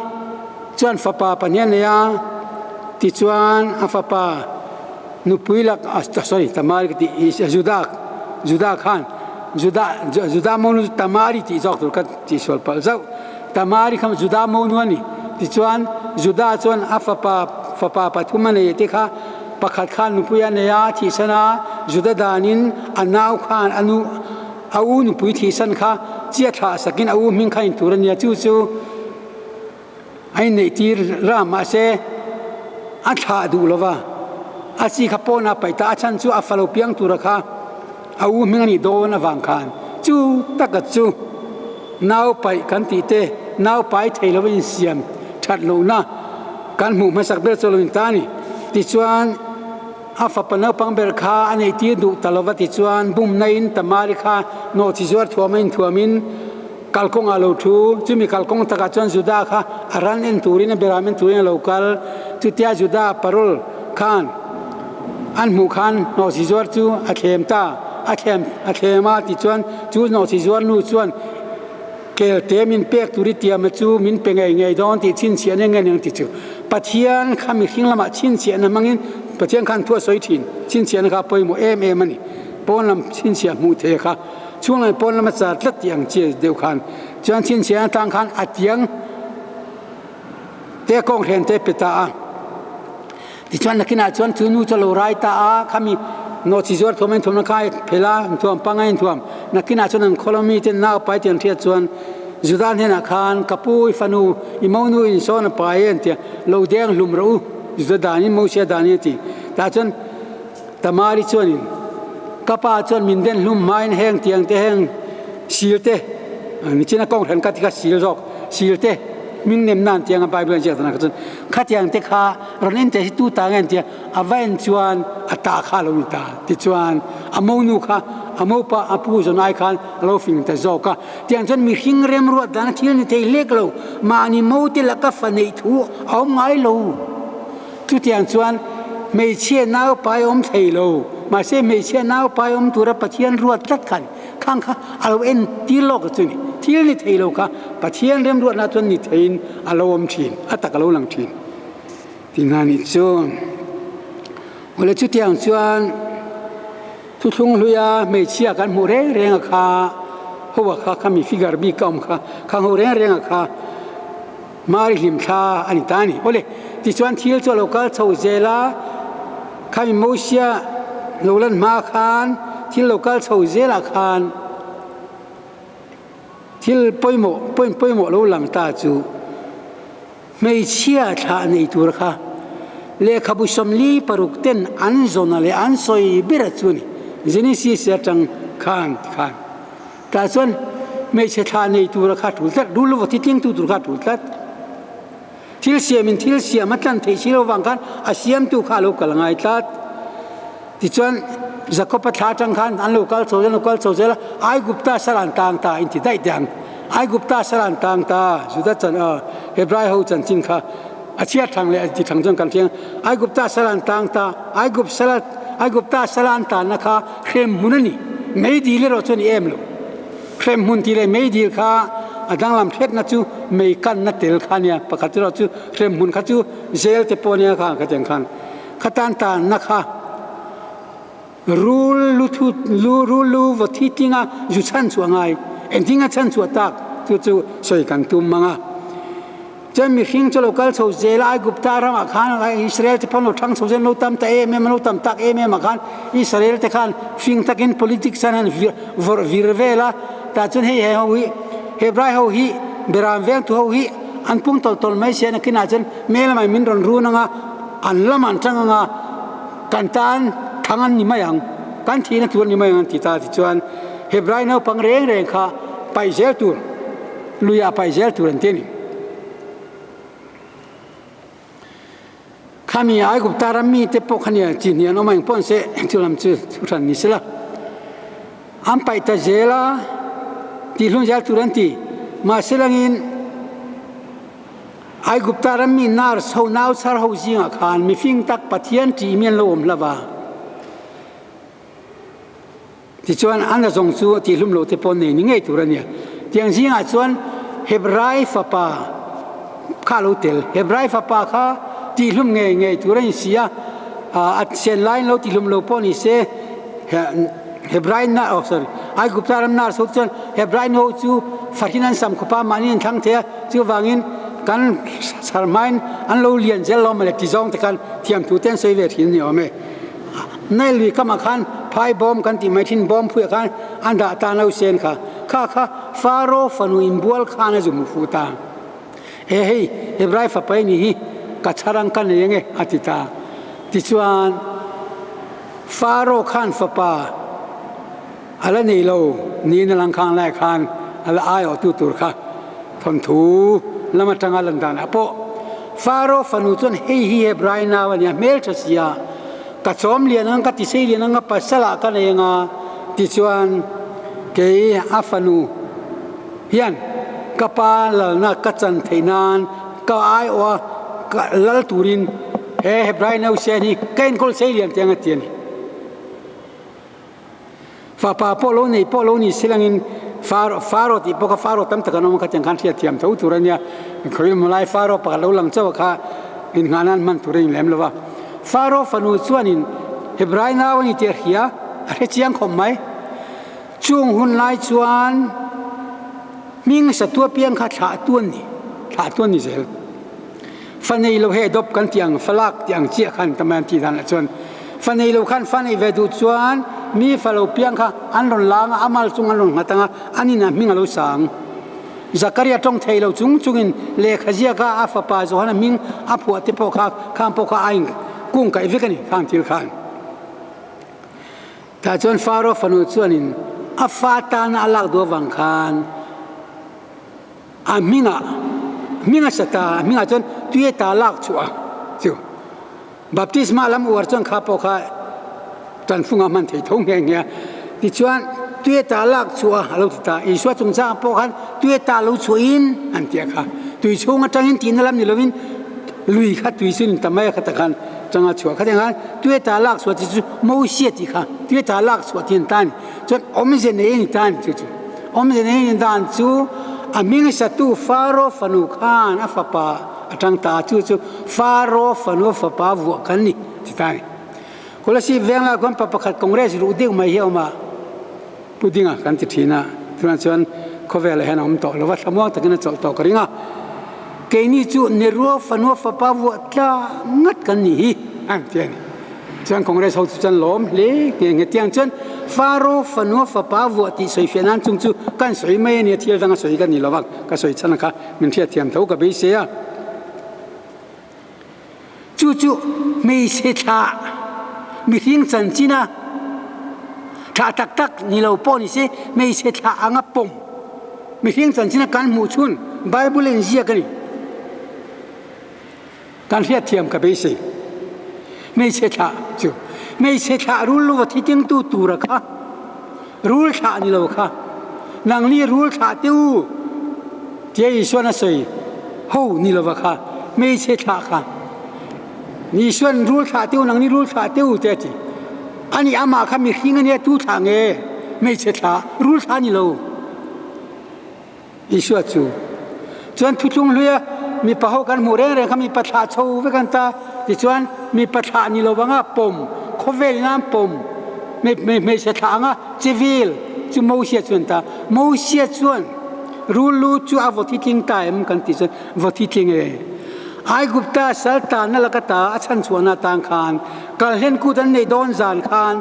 chuan fapa pahnih a nei a, tichuan a fapa nupui lak sorry Tamari ka tih Judah Judah khan Judah Judah monu chu Tamari tih zawk tur ka tih sual palh zauh Tamari kha Judah monu a ni tichuan Judah chuan a fapa fapa pathum a nei te kha pakhat khan nupui a nei a thihsan a Judah danin a nau khan a nu a u nupui thihsan kha chiah thlah sakin a u hming kha in tur a nia chu chu A inneihtir ra mahse a thlah duh lo va, a chi kha pawnah paih ta a chhan chu a falo piang tura kha a u hming a nih dawn avang khan chu taka chu nau paih kan tih te nau pai thei lo insiam that lohna kan hmuh hmasak ber chu a lo in ta a ni. Tichuan a fapa naupang ber kha a neihtir duh ta lo va tichuan bumna in Tamari kha nawhchi zuar thuam a inthuamin Kalkawngah lo thu, chumi kalkawng takah chuan Juda kha a ran en turin a beram en turin a lo kal. Chutia Juda parol khan an hmuh khan hnawhchhi zuar chu a thlem ta, a thlem a thlem a tichuan chu hnawhchhi zuar nu chuan kelte min pek tur i tiam chu min pe ngei ngei dawn tih chhinchhiahna nge ni ang ti chu Pathian kha mihring lamah chhinchhiahna hmangin Pathian khan thu a sawi thin, chhinchhiahna kha a pawimawh em em a ni. Pawn lam chhinchhiah hmuh theih kha Chhung leh pawn lama char tlat tih ang chi deuh khan chuan chhinchhiah atang khan a tiang te kawng hren te pe ta a. Tichuan nakinah chuan chu nu chu a lo rai ta a, khami nawhchi zuar thuam a inthuam na kha a phel a, inthuam pang a inthuam. Nakinah chuan an khawla mi ten nau pai tih an hriat chuan Judah hnenah khan ka pu i fanu i monu in sawn a pai e an ti a, lo deng hlum rawh u Judah danin Mosia danin a ti. Tah chuan Tamari chuanin, Ka pa chuan min den hlum hmain heng tiang te heng sil te, nichina kawng hren ka ti kha sil zawk, sil te Hming nem nan tianga Bible an ziak danah kha chuan khatiang te kha rawn en teh hi tu ta nge an tia a va en chuan a ta kha a lo ni ta. Tichuan a monu kha a mopa a pu zawn ai khan a lo fing ta zawk a. Tiang chuan mihring remruat dana thil ni thei hlek lo, mahni mote laka fa neih thu a awm ngai lo. Chutiang chuan hmeichhia naupai awm thei lo, mahse hmeichhia naupai awm tura Pathian ruat tlat khan khang kha a lo en tir lawk a chu ni. Thil ni thei lo kha Pathian remruatna chuan ni theiin a lo awm thin, a tak a lo lang thin tih hna nih chu. Awle chutiang chuan thuthlung hluia hmeichhia kan hmuh reng reng a kha ho a kha khami figure bik a awm kha khang ho reng reng a kha Mari hlimthla a ni ta a ni. Awle, tichuan thil chu a lo kal chho zel a, khami Mosia lo lan hma khan thil lo kal chho zelah khan thil pawimawh point pawimawh lo lang ta chu hmeichhia thlah nei tur kha lehkhabu 46 ten an zawna leh an sawi ber a chu a ni. Genesis atang khan tikhan. Tah chuan hmeichhe thla nei tura kha tul tlat, rul lova thi tlingtu tur kha tul tlat. Thil siamin thil siam a tlan theih si lo vang khan a siamtu kha a lo kal ngai tlat. Tichuan Jakob-a thla atang khan an lo kal chho zel, an lo kal chho zel a, Aigupta sal an tang ta inti daih teh ang. Aigupta sal an tang ta, Juda chan Hebrai ho chanchin kha a chhiat thang leh a ti thang chuan kan hria. Aigupta sal an tang ta, Aigup sal Aigupta sal an tanna kha hremhmun a ni. Meidil erawh chu a ni em lo. Hremhmun tih leh meidil kha a danglam hretna chu mei kanna tel kha a nia. Pakhat erawh chu hremhmun kha chu zel te pawh a nia kha khatiang khan khatan tanna kha rul lu thu lu rul lu vaw thi tlinga zu chhan chhuah ngai. Engtin a chhan chhuah tak chu chu sawi kan tum mang a. Chuan mihring chu lo kal chho zel a, Aigupta ramah khan Israel te pawh an lo thang chho zel, an lo tam ta em em, an lo tam tak em em ah khan Israel te khan fing takin politics an han vawrh vir vel a, tah chuan hei he ho hi Hebrai ho hi Beram vengtu ho hi an pung tawlh tawlh mai sia nakinah chuan hmel lamah min rawn run anga an lamah an tang anga kan tan thang an ni mai ang, kan thihna tur an ni mai ang an ti ta tichuan Hebrai naupang reng reng kha paih zel tur. Luiah paih zel tur an ti a ni. Khami Aigupta ram mite pawh kha nia chi hnih an awm a, engpawh an se chu lam chu thu hran ni sela. An paih ta zel a, tihlun zel tur an ti. Mahse langin Aigupta ram mi nurse ho, nau chhar ho zingah khan mifing tak Pathian ṭih mi an lo awm hlauh a. Tichuan, an a zawng chu tihlum lo te pawh nei ni ngei tur a nia. Tiang zingah chuan Hebrai fapa kha a lo tel. Hebrai fapa kha tihlum ngei ngei tur a insi a, a sen laiin lo tihlum lo pawh ni se, Hebrai na, oh sorry, Aigupta ram nurse ho chuan Hebrai nu ho chu fahin an sam khawp a, mahni an thlang thei a, chuvangin kan chhar hmain an lo lian zel lo mawle ti zawng te khan thiamthu te an sawi ve thin a ni awm e. Nile lui kamah khan phai bawm kan tih mai thin bawm phuiah khan an dah ta no sen kha. Kha kha Faro fanu inbual khan a zum fuh ta. He hei Hebrai fapa i nih hi ka chhar ang ka nei ange a ti ta. Tichuan Faro khan fapa a la nei lo niin a lang khang lai khan a la aiawhtu tur kha thawnthu lam atanga lan danah pawh Faro fanu chuan hei hi Hebrai nau a nia hmeltha sia ka chawm lian ang ka tisei lian ang a pasalah ka nei anga tichuan kei a fanu hian ka pa lalna ka chan theih nan ka aiawha ka lal turin he Hebrai nau sian hi ka enkawl sei lian teh anga ti a ni. Fapa pawh lo nei pawh lo ni silangin Faro Faro tih pawh kha Faro tam tak an awm a khatiang khan hriatthiam tho tur a nia. Khawil hmu lai Faro pakhat lo lang chauh a kha innghah nan hman tur a ni lem lo va. Faro fanu chuanin Hebrai nau a ni tih a hria, a hre chiang khawp mai. Chung hun lai chuan hming satu apiang kha thlahtu an ni, thlahtu an ni zel. Fa nei lo he dawp kan tih ang, fa lak tih ang chiah khan tam an tih dan ah chuan fa nei lo khan fa neih ve duh chuan mi fa lo piang kha an rawn lang a, a mal chung an rawn nghat ang a, an inah hming a lo sa ang. Zakaria tawng thei lo chung chungin lehkha ziaka a fapa Johana hming a phuah te pawh kha khang pawh kha a in kung kaih vek a ni khang thil khan. Tah chuan Faro fanu chuanin a fa tana a lak duh avang khan, A hmingah Hming a sa ta, a hmingah chuan tui ta lak chhuah a chu. Baptisma lam uar chuan kha pawh kha tanfung a hman thei tho nghe nghe a. Tichuan tui ta lak chhuah a lo ti ta. Isua chungchangah pawh khan tui ta lo chhuahin an ti a kha. Tui chhung atangin tihna lam ni lovin lui kha tui chu ni ta mai a kha takhan changa chhuah kha tiang khan tui ta lak chhuah tih chu Mosia tih kha tui ta lak chhuah tih an ta a ni. Chuan awmze nei a ni ta a ni chu chu. Awmze nei a ni dan chu a hming satu Faro fanu khan a fapa a tang ta chu chu Faro fanu fapa vuah kan ni ti ta a ni. Kolasib veng lai khuan pa pakhat Congress ruh deuh mai hi a awm a, Pu Dinga kan ti thin a, tunah chuan khawvelah hian a awm tawh lo va, thlamuang takin a chawlh tawh ka ring a. Keini chu Nerua fanua fapa vuah tla ngat kan nih hi a ti a ni. Chuan Congress ho chu chuan lawm hle nghe nghe tiang chuan Faro fanua fapa vuah tih sawi fiah nan chung chu kan sawi mai a nia, thil danga sawi ka ni lo vang, ka sawi chhan kha min hriatthiam tho ka beisei a. Chu chu hmeichhe thlah mihring chanchin a thlah tak tak ni lo pawh ni se hmeichhe thlah anga pawm mihring chanchin a kan hmuh chhun Bible a inziak a ni. Kan hriatthiam ka beisei. Hmeichhe thlah chu hmeichhe thlah rul luva thi tingtu tura kha rul thlah ni lo kha nangni rul thlah te u tia Isuan a sawi ho ni lova kha hmeichhe thlah kha Isuan rul thlah te u nangni rul thlah te u te a ti. Ani amah kha mihring ania tu thlah nge hmeichhe thlah rul thlah ni lo. Isua chu chuan thuthlung hluia mipa ho kan hmuh reng reng kha mipa thlah chho vek an ta. Tichuan mipa thlah ni lo anga pawm, khawvel in an pawm, hmeichhe thlah anga civil chu Mosia chu an ta. Mosia chuan rul lu chu a vaw thi tling ta em kan tih chuan vaw thi tling e. Aigupta sal tanna laka ta a chhanchhuahna atan khan kalhlen kut an neih dawn zan khan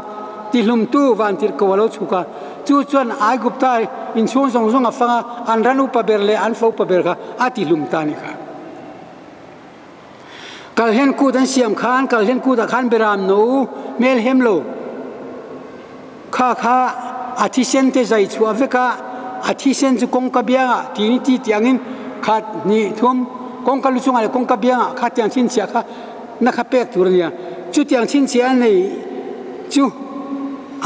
tihlumtu vantirhko a lo chhuk a. Chu chuan Aigupta inchhung zawng zawng a fang a, an ran upa ber leh an fa upa ber kha a tihlum ta a ni kha. Kalhlen kut an siam khan kalhlen kutah khan beram no hmel hem lo kha kha a thisen te zai chhuah vek a, a thisen chu kawngka biangah tini ti tih angin khat hnih thum kawngka lu chungah leh kawngka biangah kha tiang chhinchhiah kha na kha pek tur a nia. Chutiang chhinchhiah a nei chu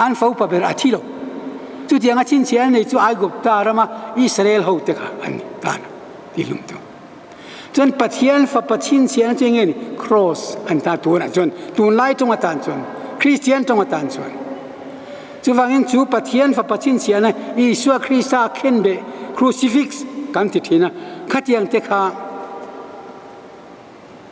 An fa upa ber a thi lo. Chutiang a chhinchhiah an nei chu Aigupta rama Israel hote kha an ni tan a ti hlum tu. Chuan Pathian fapa chhinchhiahna chu enge ni? Cross an ta tunah chuan tunlai tawng atan chuan Kristian tawng atan chuan. Chuvangin chu Pathian fapa chhinchhiahna Isua Krista khenbeh crucifix kan ti thin a, khatiang te kha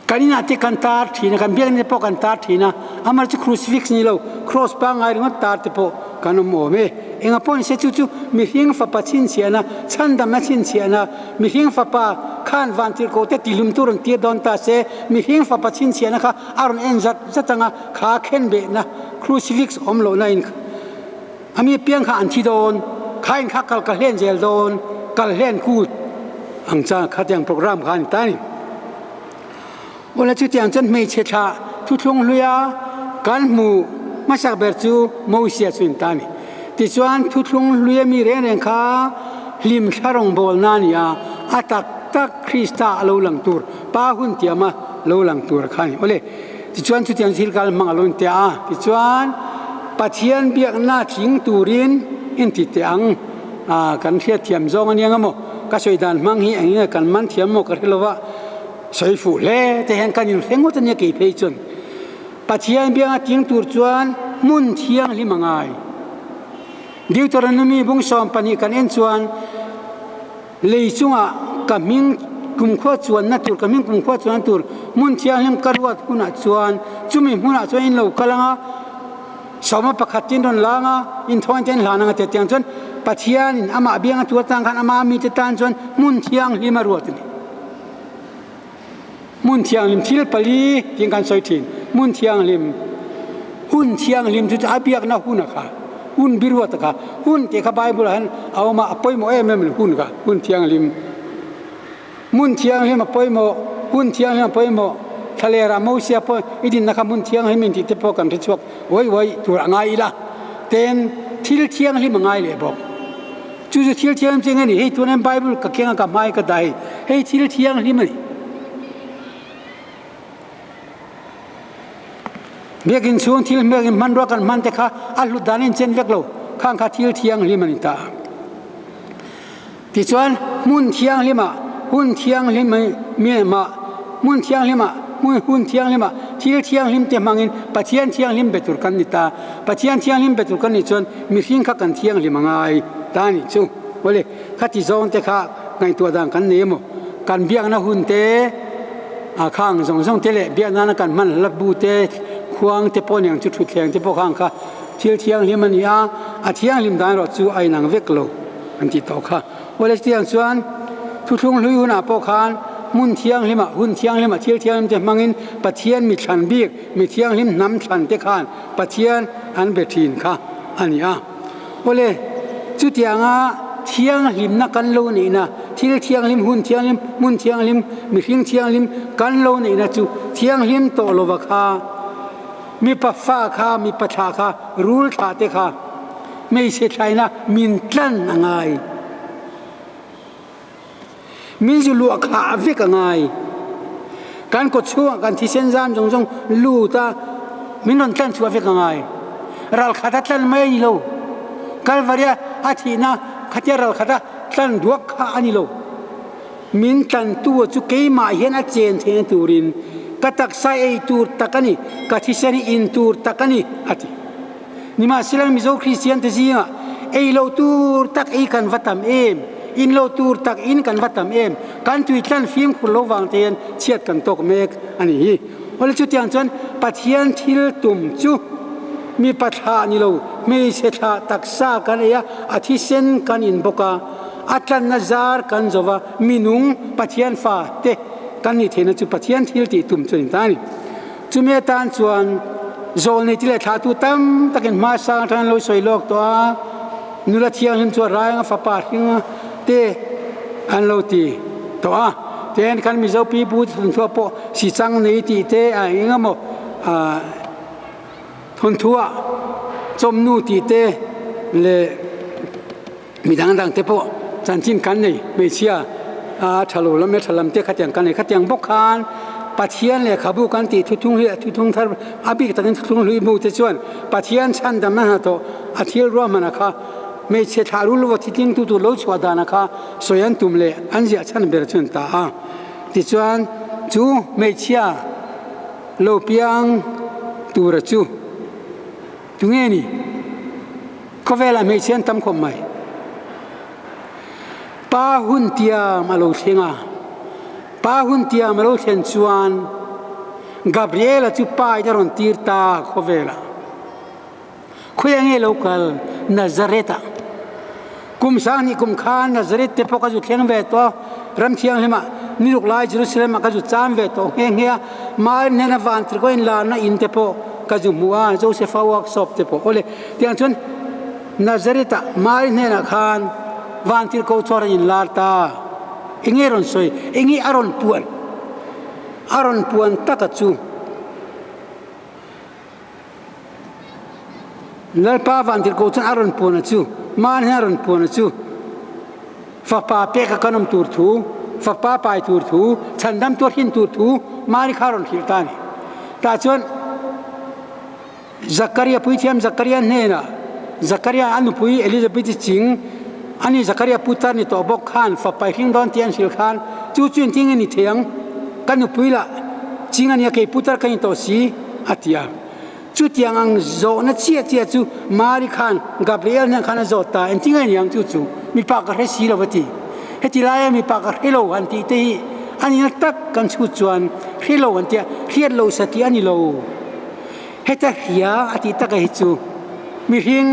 Kan inah te kan tar thin a, kan biakinn te pawh kan tar thin a, amah chu crucifix ni lo, cross pangngai ringawt tar te pawh kan awm awm e. Enga pawh ni se chu chu mihring fapa chhinchhiahna, chhandamna chhinchhiahna, mihring fapa khan vantirhkoh te tihlum tur rawn tir dawn ta se, mihring fapa chhinchhiahna kha a rawn en zat zat anga kha khenbehna crucifix awm lohna in A mi piang kha an thi dawn, kha in kha kal ka hlen zel dawn, kal hlen kut ang cha khatiang program kha a ni ta a ni. Awle chutiang chuan hmeichhe thla thuthlung hluia kan hmu hmasak ber chu Mosia chu a ni ta a ni. Tichuan thuthlung hluia mi reng reng kha hlim thla rawngbawlna a ni a, a tak tak Krista a lo lang tur, Pa hun tiama lo lang tur kha a ni. Awle. Tichuan chutiang thil kal hmang a lo intia a, tichuan Pathian biakna tling turin inti teh ang. Kan hriatthiam zawng ania nga maw? Ka sawi dan hmang hi eng nge kan man thiam maw ka hre lo va, sawi fuh hle te hian kan inhre ngawt ania kei phei chuan. Pathian biakna tling tur chuan hmun thianghlim a ngai. Deuteronomy bung 12 kan en chuan, Lei chungah ka hming kumkhua chuanna tur, ka hming kumkhua chuanna tur hmun thianghlim ka ruat hunah chuan chumi hmunah chuan in lo kal ang a, sawma pakhat tin rawn lang a, inthawn te an hlan ang a ti tiang chuan Pathianin amah biang a tur atang khan ama mite tan chuan hmun thianghlim a ruat a ni. Hmun thianghlim thil pali tiin kan sawi thin. Hmun thianghlim, hun thianghlim chu a biakna hun a kha, hun biruat a kha, hun tih kha Bible ah hian a awm a, a pawimawh em em a ni hun kha, hun thianghlim. Hmun thianghlim a pawimawh, hun thianghlim a pawimawh, thlalerah Mosia pawh i dinna kha hmun thianghlim in tih te pawh kan hre chhuak uai uai tur a ngai ila, ten thil thianghlim a ngai leh bawk. Chu chu thil thianghlim chu eng a ni? Hei tunah hian Bible ka keng a, ka hmai ka dah hei. Hei thil thianghlim a ni. Biakinn chhung thil hmel in hmanrua kan hman te kha a hlut dan a inchen vek lo. Khang kha thil thianghlim a ni ta. Tichuan, hmun thianghlimah, hun thianghlim mah, hmun thianghlimah, hmun hun thianghlimah thil thianghlim te hmangin Pathian thianghlim be tur kan ni ta. Pathian thianghlim be tur kan nih chuan mihring kha kan thianghlim a ngai ta a nih chu. Awle, khati zawng te kha ngaihtuah dan kan nei emaw? Kan biakna hun te, a khang zawng zawng te leh biak nana kan hman hla bu te, khuang te pawh niang chu thutthleng te pawh khang kha thil thianghlim a ni a, a thianghlim dan erawh chu a inang vek lo. An tih tawh kha. Awle chutiang chuan thuthlung hlui hunah pawh khan hmun thianghlimah, hun thianghlimah thil thianghlim te hmangin Pathian mi thlan bik, mi thianghlim hnam thlan te khan Pathian an be thin kha a ni a. Awle chutianga thianghlimna kan lo neihna, thil thianghlim, hun thianghlim, hmun thianghlim, mihring thianghlim kan lo neihna chu thianghlim tawh lova kha mipa fa kha, mipa thla kha, rul thla te kha, Hmeichhe thlaina min tlan a ngai. Min zu luah khah vek a ngai. Kan kaw chhungah kan thisen zam zawng zawng lut a, min rawn tlan chhuah vek a ngai. Ral khat a tlan mai a ni lo. Kalvari a thihna khatia ral khat a tlan duak kha a ni lo. Min tlantu chu keimah hian a chen theihna turin ka taksa ei tur tak a ni, ka thisen hi in tur tak a ni, a ti. Nimahsela Mizo Kristiante zingah ei lo tur tak ei kan va tam em, in lo tur tak in kan va tam em, kan tui tlan fimkhur lo vang te hian chhiat kan tawk mek a ni hi. Awle chutiang chuan Pathian thil tum chu mipa thlah ni lo, hmeichhe thlah taksa kan ei a, a thisen kan in bawk a, a tlanna zar kan zo va, minung Pathian fa te kan nih theihna chu Pathian thil tih tum chu a ni ta a ni. Chumi atan chuan zawlnei ti leh thlahtu tam takin hma sang atang an lo sawi lawk tawh a, nula thianghlim chu a rai anga fapa hring te an lo ti tawh a. Tin, kan Mizo pipu thawnthuah pawh sichang nei tih te a eng emaw thawnthuah chawmnu tih te leh mi dang dang te pawh chanchin kan nei hmeichhia a tha lo lam leh tha lam te khatiang kan nei khatiang bawk khan Pathian lehkhabu kan tih thuthung hi thuthung thar a bik takin thuthung hlui bu te chuan Pathian chhandamna hnathawh a thil ruahmana kha hmeichhe thlah rul vaw thitling tu tur lo chhuah dana kha sawi an tum leh an ziah chhan ber chu an ta a tichuan chu hmeichhia lo piang tura chu Tunge ni? Khawvelah hmeichhia an tam khawp mai. Pa hun tiam a lo thleng a, pa hun tiam a lo thlen chuan Gabriela chu pa in a rawn tir ta khawvelah. Khawiah nge lo kal? Nazareth-ah. Kum sanghnih kum khan Nazareth te pawh ka zu thleng ve tawh a, ram thianghlimah ni ruk lai Jerusalem-ah ka zu cham ve tawh nghe nghe a, Mari hnena vantirhkoh inlarna in te pawh ka zu hmu a, Josepha workshop te pawh. Awle, tiang chuan Nazareth-ah Mari hnenah khan vantirhkoh chu a rawn inlar ta. Enge a rawn sawi? Enge a rawn puan? A rawn puan taka chu. Lalpa vantirhkoh chuan a rawn puan a chu, Mahni hian a rawn puan a chu, Fapa pek a kan awm tur thu, Fapa pai tur thu, chhandam tuar hin tur thu Mahni kha a rawn hrilh ta a ni. Tah chuan Zakaria, puithiam Zakaria hnenah, Zakaria a nupui Elizabeth-i ching, ani Zakaria putar ni tawh bawk khan fapa i hring dawn tih an hrilh khan, Chu chu engtin nge ni thei ang? Ka nupui lah ching a nia, kei putar ka ni tawh si, a ti a. Chutiang ang zawhna chiah chiah chu Mari khan Gabriel hnen khan a zawt ta, Engtin nge ni ang chu chu? Mipa ka hre si lo a ti. Heti laia mipa ka hre lo han tih te hi a nihna tak kan chhut chuan hre lo an tia, hriat lo sa tih a ni lo. Heta hria a tih taka hi chu mihring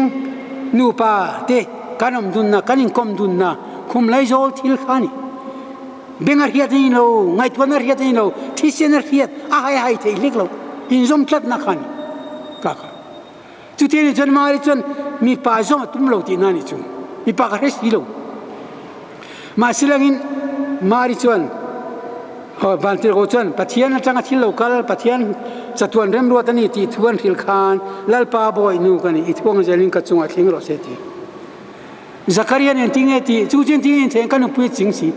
nupa te kan awm dunna, kan inkawm dunna khum laizawl thil kha a ni. Beng a hriat a ni lo, ngaihtuahna a hriat a ni lo, thisen a hriat, a hai hai theih hlek lo, inzawm tlatna kha a ni. Ka kha. Chuti a nih chuan Mari chuan mipa zawng a tum lo tihna a nih chu. Mipa ka hre si lo. Mahse langin Mari chuan Vantirhkoh chuan Pathian atanga thil lo kal, Pathian chatuan remruat a ni tih thu an hrilh khan Lalpa bawihnu ka ni, i thuang zelin ka chungah thleng rawh se ti. Zakaria nen tinge tih chu chin tin in ka nupui ching si.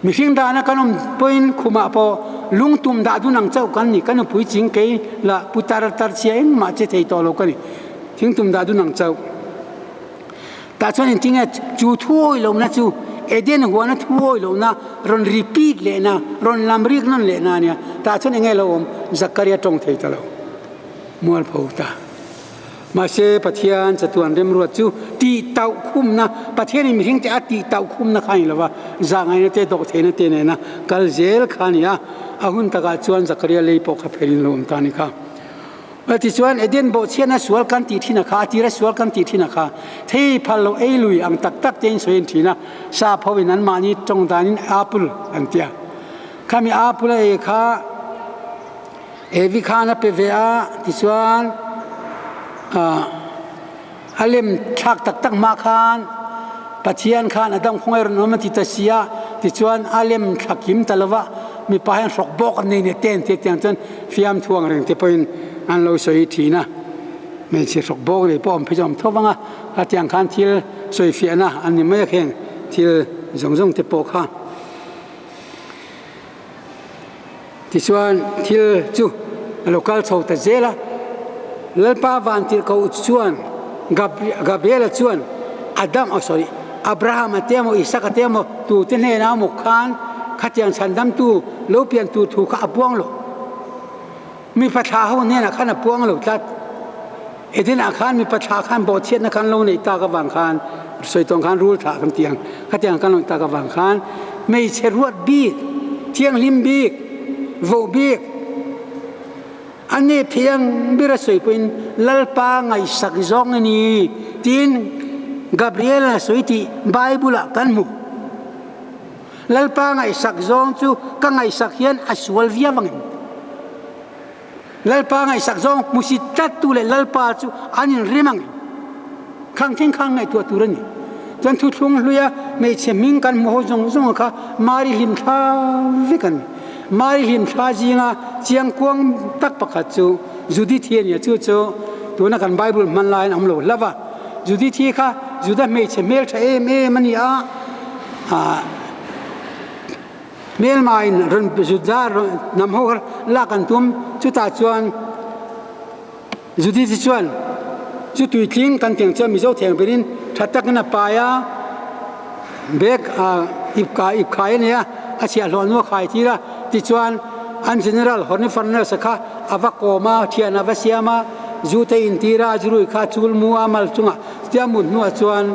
Mihring dahna kan awm pawhin khumah pawh lungtum dah dun ang chauh kan ni. Ka nupui ching kei lah putar tar chhia engmah che thei tawh lo ka ni. Thingtum dah dun ang chauh. Tah chuan engtinge chu thu awih lohna chu Eden huana thu awih lohna rawn repeat lehna, rawn lam rik nawn lehna a nia. Tah chuan enge lo awm? Zakaria tawng thei ta lo. Mualpho ta. Mahse Pathian chatuan remruat chu tih tauh khumna, Pathianin mihring te a tih tauh khumna kha a ni lo va, zahngaihna te, dawhtheihna te nena kal zel kha a ni a. A hun takah chuan Zakaria lei pawh kha phelin lo awm ta a ni kha. Tichuan Eden bawhchhiatna sual kan tih thin a kha, a tira sual kan tih thin a kha, thei phal lo ei lui ang tak tak tein sawi an thin a, sap hoin anmahni tawng danin apple an ti a. Khami apple a ei kha Evi khan a pe ve a, tichuan a lem thlak tak tak hma khan Pathian khan Adam khawngaih rawn awm a ti ta si a, tichuan a lem thla kim ta lo va, mipa hian hrawk bawk an nei nia te an ti a, tiang chuan fiamthu ang reng te pawhin an lo sawi thin a, hmeichhe hrawk bawk nei pawh awm phei chu a awm tho vang a, khatiang khan thil sawifiahna an ni mai a kheng thil zawng zawng te pawh kha. Tichuan thil chu a lo kal chho ta zel a, Lalpa Vantirhkoh chuan Gabriela chuan Adam oh sorry Abrahama te emaw Isaka te emaw tute hnenah emaw khan khatiang chhandamtu lo pian tur thu kha a puang lo. Mipa thla ho hnenah khan a puang lo tlat. Edenah khan mipa thla khan bawhchhiatna khan lo neih tak avang khan sawi tawng khan rul thlah kan ti ang. Khatiang kan lo neih tak avang khan hmeichhe ruat bik, thianghlim bik, voh bik, a nep thei ang ber a sawi pawhin Lalpa ngaihsak zawng a ni tiin Gabriel-a sawi tih Bible-ah kan hmu. Lalpa ngaihsak zawng chu ka ngaihsak hian a sual viau angin. Lalpa ngaihsak zawng hmusit tlattu leh Lalpa chu an inrem angin. Khang thleng khan ngaihtuah tur a ni. Chuan thuthlung hluia hmeichhe hming kan hmu ho zawng zawng kha Mari hlimthla vek a ni. Mari hlimthla zinga chiangkuang tak pakhat chu Judith hi a ni a, chu chu tuna kan Bible hman laiin a awm lo hlauh a. Judith hi kha Juda hmeichhe hmeltha em em a ni a. Hmelma in rawn Juda hnam ho kha lak an tum, chutah chuan Judith-i chuan chu tuitling kan teng chuan Mizo theng berin tha takin a pai a, bag ip ip khai a nei a, a chhiahhlawh hnu a khai tir a, tichuan an General Hornifarnes-a kha a va kawm a, thian a va siam a, zu te intir a, zu rui kha chul mu a mal chungah Chutia mut hnuah chuan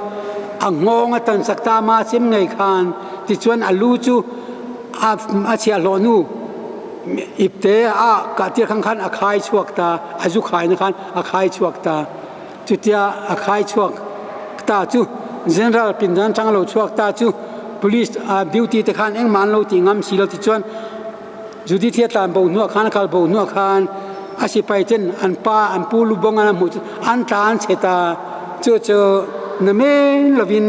a nghawng a tan sak ta ma chim ngei khan tichuan a lu chu a chhiahhlawh hnu ipte a kah tir khang khan a khai chhuak ta, a zu khaina khan a khai chhuak ta. Chutia a khai chhuak ta chu General pindan atang a lo chhuak ta chu Police duty te khan engmah an lo tih ngam si lo tichuan Judith hi a tlan bo hnuah khan, a kal bo hnuah khan a sipai ten an pa, an pu lubawng an hmuh chu an tlan chhe ta. Chu chu namen lovin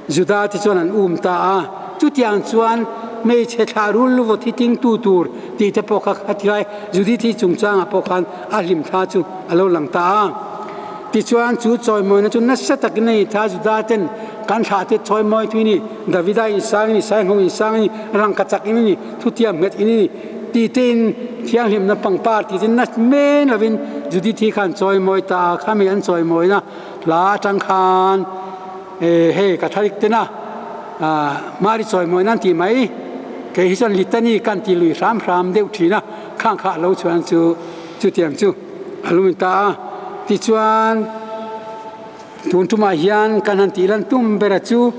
Juda te chuan an um ta a. Chutiang chuan hmeichhe thlah rul luvaw thi tingtu tur tih te pawh kha kha tilai Judith hi chungchangah pawh khan a hlimthla chu a lo lang ta a. Tichuan chu chawimawina chu nasa takin a ni tha Juda ten kan thlah te chawimawi thui ni, Davida in sang a ni, Saingho in sang a ni, rangkachak in a ni, thutiam nghet in a ni ti tein thianghlimna pangpar ti ten nasa men lovin Judith hi khan chawimawi ta a, khami an chawimawina hla atang khan hei Catholic tena Mari chawimawina an ti mai, kei hi chuan litany kan ti lui hram hram deuh thin a, khang kha a lo chhuan chu chutiang chu. A lu ta a, tichuan tun tumah hian kan han tih lan tum bera chu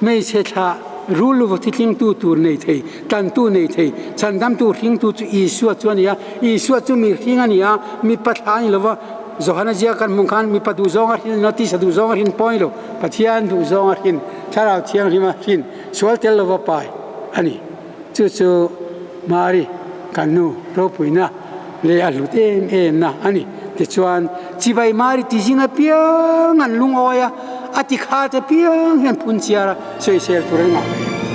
hmeichhe thlah rul luva thitlingtu tur nei thei, tantu nei thei, chhandamtu hringtu chu Isua chu a ni a. Isua chu mi hring a ni a, mipa thlah a ni lo va, Johana ziak kan hmuh khan mipa duhzawng a hrin a ni lo, tisa duhzawng a hrin pawh a ni lo, Pathian duhzawng a hrin, Thlarau Thianghlim a hrin, sual tel lova pai a ni. Chu chu Mari kan nu ropuina leh a hlut em em na a ni. Tichuan, chibai Mari ti zing apiang an lungawi a, a ti khat apiang hian phunchiar a sawisel tur an ngah mai.